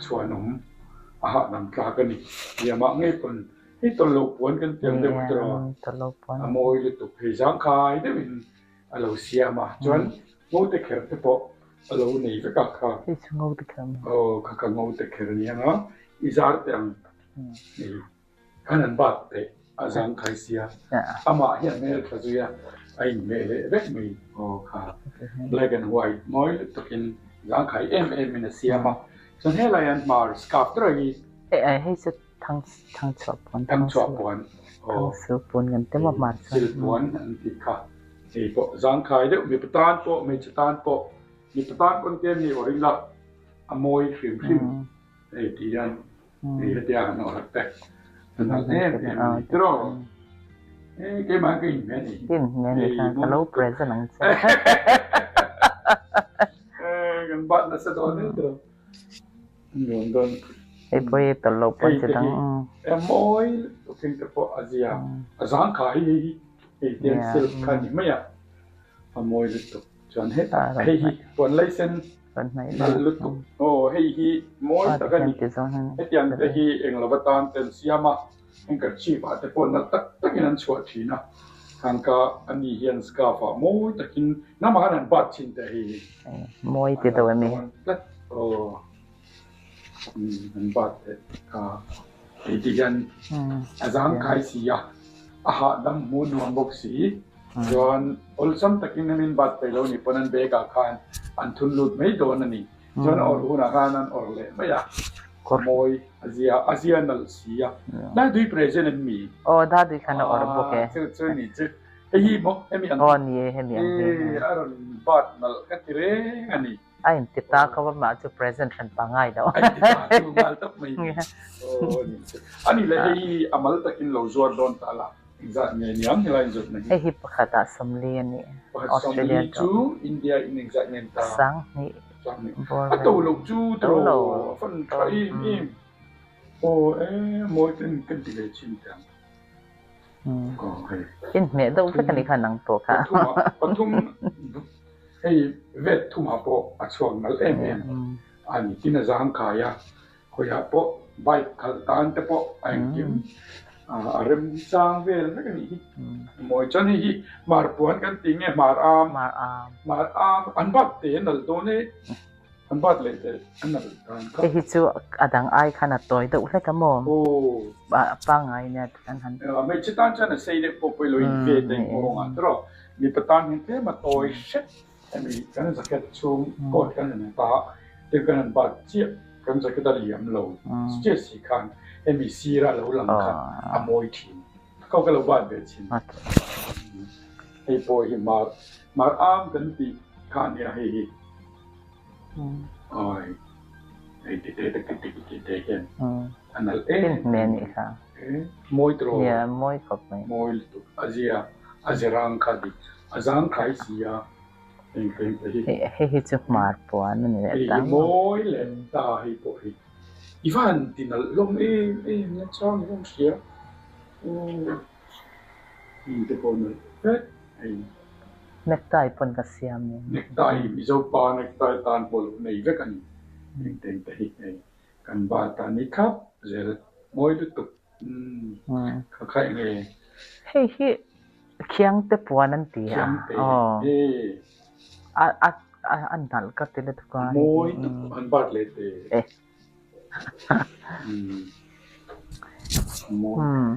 chhuanawm a hahdam tlak a ni. Liamah ngei pawn hei tawlh loh puan kan tiang deuh a tiraw? A mawi lutuk hei zangkhai deuhin a lo siam a, chuan ngo te kher te pawh a lo nei vek a kha. Hei chu ngo te kher maw? Aw kha kha ngo te kher a ni ang a, i zar teh ang hei khan an bat teh a zangkhai sia, amah hian hmel tha zui a, a inhmeh leh vek mai aw kha black and white mawi lutuk in zangkhai em em in a siam a, chuan helai an hmar scarf te rawh hi. Hei chu Thang thangchhuah puan Thangchhuah puan aw Thangsu puan kan ti maw hmar chuan Sil puan an tih kha hei pawh zangkhai deuh mipa tan pawh hmeichhe tan pawh mipa tan pawn tlem ni awrh ila a mawi hrim hrim hei tih hian hei hetia han awrh te a nalh em em a ni tiraw e keimah ka inhmeh a ni Ka inhmeh a ni kha ka lo present ang che kan bat nasa dawn em tiraw. Hei pawh hi tawlh loh pawn chi dang. E mawi lutuk heng te pawh a zia a zang kha hi hei hi hei te an silk kha a ni mai a a mawi lutuk chuan hetah hei hi puan laisen nalh lutuk aw hei hi mawi tak a ni hetiang te hi eng lova tan te an siam a handkerchief ah te pawh nalh tak takin an chhuah thin a thangka a ni hian scarf ah mawi takin namah khan an bat thin teh hei hi. Mawi ti deuh em i? Tlat aw an bat teh kha hei ti hian a zangkai si a a hahdam hmuh nuam bawk si chuan awlsam takin an in bat peih lo ni pawn an bag ah khan an thun lut mai dawn a ni chuan a awrh hunah khan an awrh leh mai a mawi a zia a zia nalh si a Daidui present an mi? Aw Daidui khan a awrh bawk e. Chu chu ni chu. Hei hi maw hemi ang Aw ni e hemi ang hi. E a rawn bat nalh ka ti reng a ni. A inti ta kho a mah chu present hran pa ngai lo. A inti ta chu ngal tawp mai ni. Aw ni chu. A ni le hei hi a mal takin lo zuar dawn ta la engzat nge niang helai inzawt na hi. Hei hi pakhat ah 40 a ni. Pakhat 40 chu India in engzat nge ni ta? 2000. 2000. A to loh chu tiraw a fan tha em em. Aw e mawi ten kan ti ve chin teh ang. Inhmeh deuh vek a nih kha nang pawh kha. Pathum hei vet thumah pawh a chhuak nalh em em a ni. Tin a zangkai a, khawiah pawh bike khalh tan te pawh a engkim a remchang vel vek a nih hi. Mawi chuan hei hi hmar puan kan tih nge hmar am? Hmar am. Hmar am an bat te nalh dawn e. An bat leh teh a nalh dan kha. Hei hi chu a dang ai khan a tawi deuh hlek a maw? Aw. Pangngai nia an han. Hmeichhe tan chuan a sei deuh pawh pawh ilo in ve ta in nghawng ah tiraw. Mipa tan hian tlem a tawi hret hemi kan jacket chhung coat kan han ta tin kan han bat chiah kan jacket a liam lo chiah si khan hemi sir a lo lang kha a mawi thin. Ka ka lo bat ve thin. Hei pawh hi mar mar am kan tih kha nia hei hi. Awi hei ti te te ti ti te hian a nalh em em hmel nih kha mawi tawh nia mawi khawp mai mawi lutuk a zia a zia rang kha dik a zang khai si a eng eng te hi hei hi chu hmar puan a ni leh ta hei hi mawi leh ta hei pawh hi i van ti nalh hlawm em em na chang i rawn hria aw heng te pawh nalh vek hei. Necktie pawn ka siam e. Necktie Mizo pa necktie tan pawh lo nei vek a ni. Engteng te hi hei kan bat a ni khap zel mawi lutuk umm kha kha enge. Hei hi Khiangte puan an ti a. Khiangte aw. E. A a a nalh ka ti lutuk a. Mawi lutuk an bat leh te. E. Umm mawi. Umm.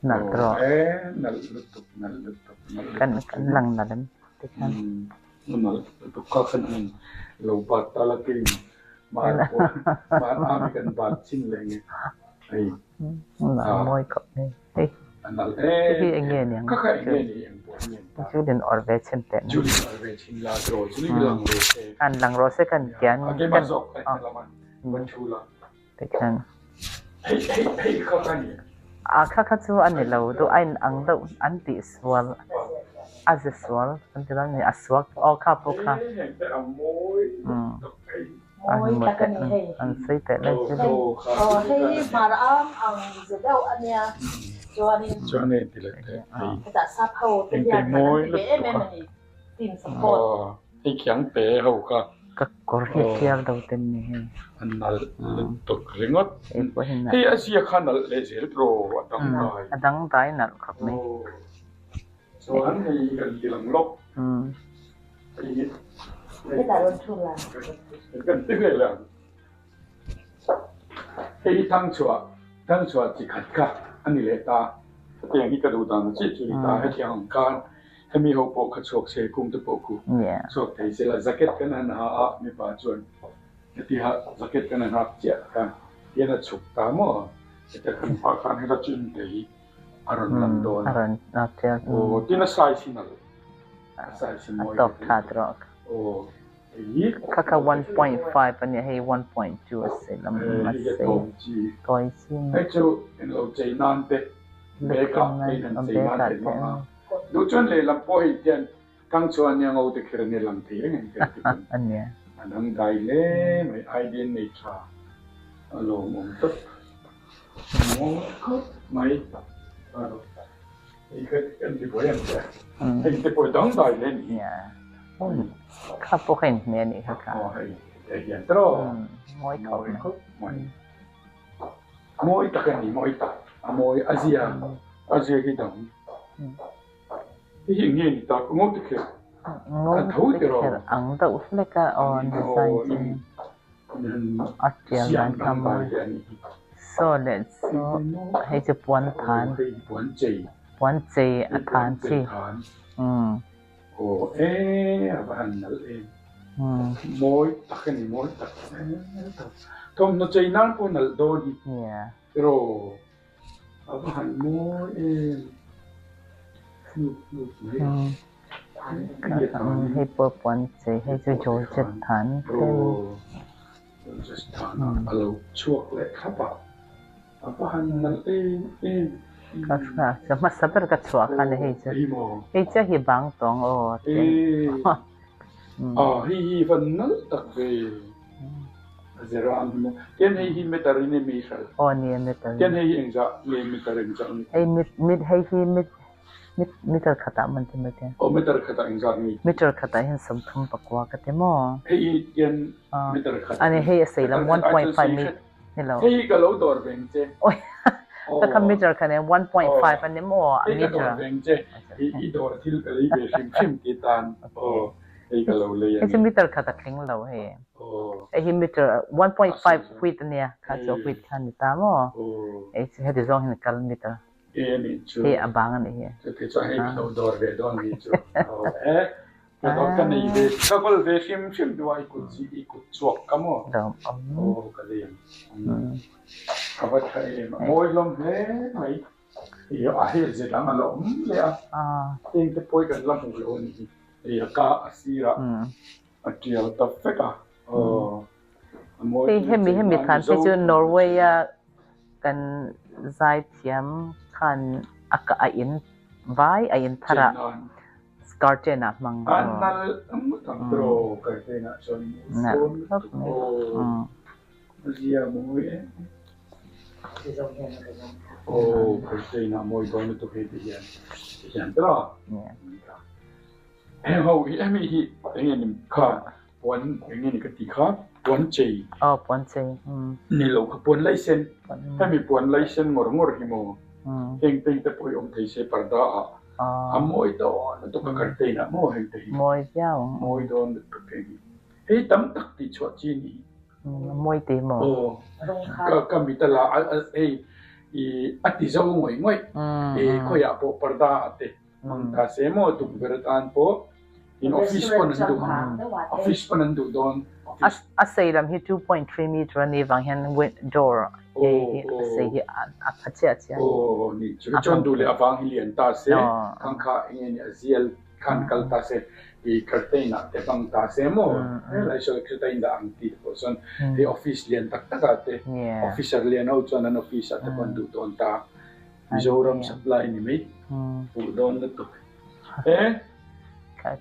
Nalh rawh. Eh, nalh lutuk, nalh lutuk, nalh lutuk. Kan kan lang nalh em tikhan. Nalh lutuk kha khan an lo bat ta la kein mar pawh mar ami kan bat chin leh nge. Hei. A mawi khawp mai. Hei. A nalh em. Hei eng nge niang. Kha kha eng nge ni eng pawh nge ta. Julin awrh ve chin teh. Julin awrh ve chin la tiraw Julin hi lang rawh se. An lang rawh se kan kian. A keimah zawk ka laman. Kan thu la. Tikhan. Hei hei hei kha ka ni. A kha kha chu a ni lo duh a in ang deuh an tih sual a ze sual kan ti dawn ni a suak aw kha pawh kha. Mawi tak a ni hei. An sawi teh lai chu. Hei aw hei hi hmar am ang ze deuh a nia chuanin. Chuan hei ti leh teh hei. Hetah sap ho te hian an ti ve em em a ni team support. Hei khiang te ho kha. Ka kawr hi tial do ten ni hei. A nalh lutuk ringawt. Hei a zia kha nalh leh zel tawh a dangdai. A dangdai nalh khawp mai. Chuan hei kan ti lang lawk. Hei hi. Kan ti vel ang. Hei hi thangchhuah thangchhuah chi khat kha a ni leh ta. Hetiang hi ka duh dan chiah chu ni ta. Hetiang ang khan hemi ho pawh kha chhuak se kung te pawh khu chhuak thei se la. Jacket kan han ha a mipa chuan hetiha jacket kan han hak chiah khan tian a chhuk ta maw? Heta kan hma khan heta chin te hi a rawn lang dawn a. Aw tin a size hi nalh a size hi mawi ka ti. Aw. Kha kha 1.5 a nia hei 1.2 a si lam a si tawi chi Hei chu englo chei nan te bag ah te in han chei nan te hmang a duh chuan lehlam pawh hei hian thang chuan nia ngo te kher ania lang thei reng ang kher ti pawn a dang dai hle mai idea nei tha a lawmawm tawp mawi khawp mai Hei kha kan ti buai ang che. Hei te pawh dang dai hle ni. Kha pawh kha inhmeh a nih kha kha. Aw hei hei hian tawh. Mawi khawp mai. Mawi khawp mai. Mawi tak a ni mawi tak. A mawi a zia a zia hi dang. Hei hi eng nge ni tak ngo te kher. Ngo te kher ang deuh hlek a aw design chu. A tial dan kha mawi. Saw leh chu hei chu puan than puan chei a than chi umm. Hei pawh puan chei hei chu Georgette than tlem. Ka hmasa ber ka chhuah khan hei chu hei chiah hi bang tawng aw te. Aw ni a meter. Hei mit hei hi mit Meter khatah man ti mai te. Aw meter khatah engzat nge? Meter khatah hian 34 ka ti maw? Hei hi hian meter khat. Ani hei a sei lam 1.5 mi ni lo. Hei hi ka lo dawr veng che. Oi ka kha meter khat nen 1.5 a ni maw a meter. Hei ka dawr veng che. I dawr thil ka lei ve hrim hrim ti tan. Aw hei ka lo lei a ni. Hei chu meter khat a tling lo hei. Hei hi meter 1.5 feet a nia kha chu feet kha ni ta maw? Hei chu heti zawng hian kal meter. E nih chu. Hei a bang a nih hi. Chuti chuan hei ka lo dawr ve dawn nih chu. Aw e, ka dawr ka nei ve, ka kawl ve hrim hrim duh a i kut zih i kut chhuak ka maw. Aw ka lei ang. Ka va tha em a mawi hlawm hle mai. Hei a hel ze dang a la awm leh a. Heng te pawh hi kan la hmuh lo a nih hi. Hei a ka a sirah a tial ta vek a. Aw a mawi Hei hemi hemi than phei chu Norway a kan zaithiam khan a ka a in vai a in thar ah curtain ah hmang A nal ngawt ang tiraw curtain ah chuan nalh khawp mai a zia mawi em aw curtain ah mawi dawn lutuk hei ti hian ti hian tiraw heng ho hi hemi hi eng nge ni kha Puan eng nge ni ka tih kha puan chei. Aw puan chei umm. Ni lo kha puan laisen hemi puan laisen ngawr ngawr hi maw heng te te pawh hi awm thei se parda ah a mawi dawn lutuk a curtain ah maw heng te hi mawi viau ang mawi dawn lutuk heng hi hei tam tak tih chhuah chi ni mawi tih maw aw ka ka mit a la hei i a ti zo ngawih ngawih i khawiah pawh parda ah te hmang ta se maw tukverh atan pawh In office pawn an duh ang. Office pawn an duh dawn. Office. A sei lam hi 2.3 meter a nih vang hian door hei hi a sei hi a pha chiah chiah a ni. Aw ni chu chuan duh leh avang hi lian ta se khang kha eng nge ni a zial khan kal ta se i curtain ah te hmang ta se maw helai sawi khi ta in dah ang tih te pawh chuan hei office lian tak tak ah te officer lian ho chuan an office ah te pawh an duh dawn ta Mizoram supply ni mai duh dawn lutuk e.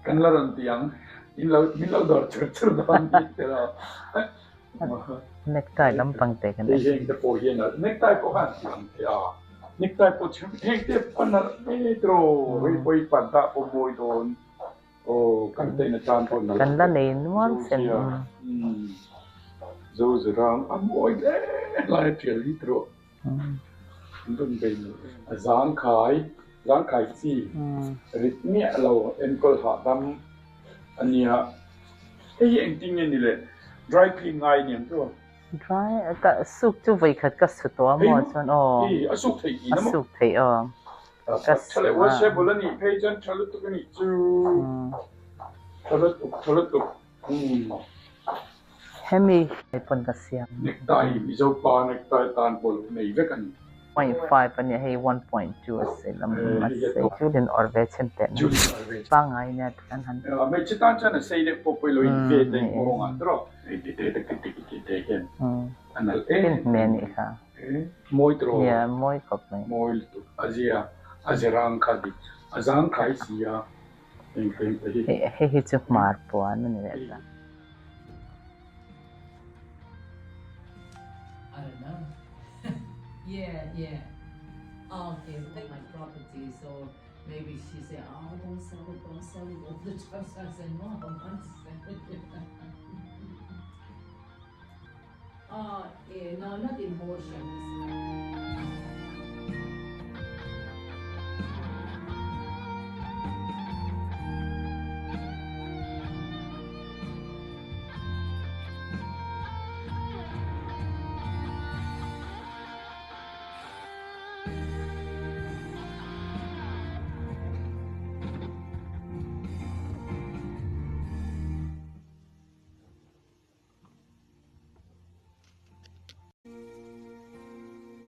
Kan la rawn ti ang, in lo min lo dawr chur chur dawn ni te lo. Necktie lampang te kan Hei heng te pawh hian a necktie pawh khan ti ang te a. Necktie pawh chhung heng te pawh nalh mai tiraw hei pawh hi parda pawh mawi dawn aw kan te in a tan pawh nalh Kan la nei nual sen. Zo zirang a mawi hle lai a tial hi tawh an rawn bei lo a zangkhai zangkhai chi rit miah lo enkawl hahdam a nia hei hi engtin nge ni le dry clean ngai aniang chu. Dry ka suk chu vawikhat ka su tawh a maw chuan aw a suk theih tihna maw a suk theih aw. Ka tha leh washable a nih phei chuan tha lutuk a nih chu tha lutuk tha lutuk umm. Hemi hi pawn ka siam. Necktie Mizo pa necktie tan pawh lo nei vek a ni. 0.5 a nia hei 1.2 a sei lam a sei chu len awrh ve chhin teh na pangngai nia kan han. Hmeichhe tan chuan a sei deuh pawh pawh ilo in ve te in nghawng ah tawrh hei ti te te ti ti te hian a nalh em em mai a nih kha. Mawi tawrh Nia mawi khawp mai. Mawi lutuk a zia a zirang kha dik a zang khai si a eng eng te hi. Hei hi chu hmar puan a ni leh ta. I don't know. yeah, yeah. Okay, take my property, so maybe she said, oh, don't sell it, don't sell it. All the time, so I said, no, I want to sell it. uh, eh, no, not in Horsham.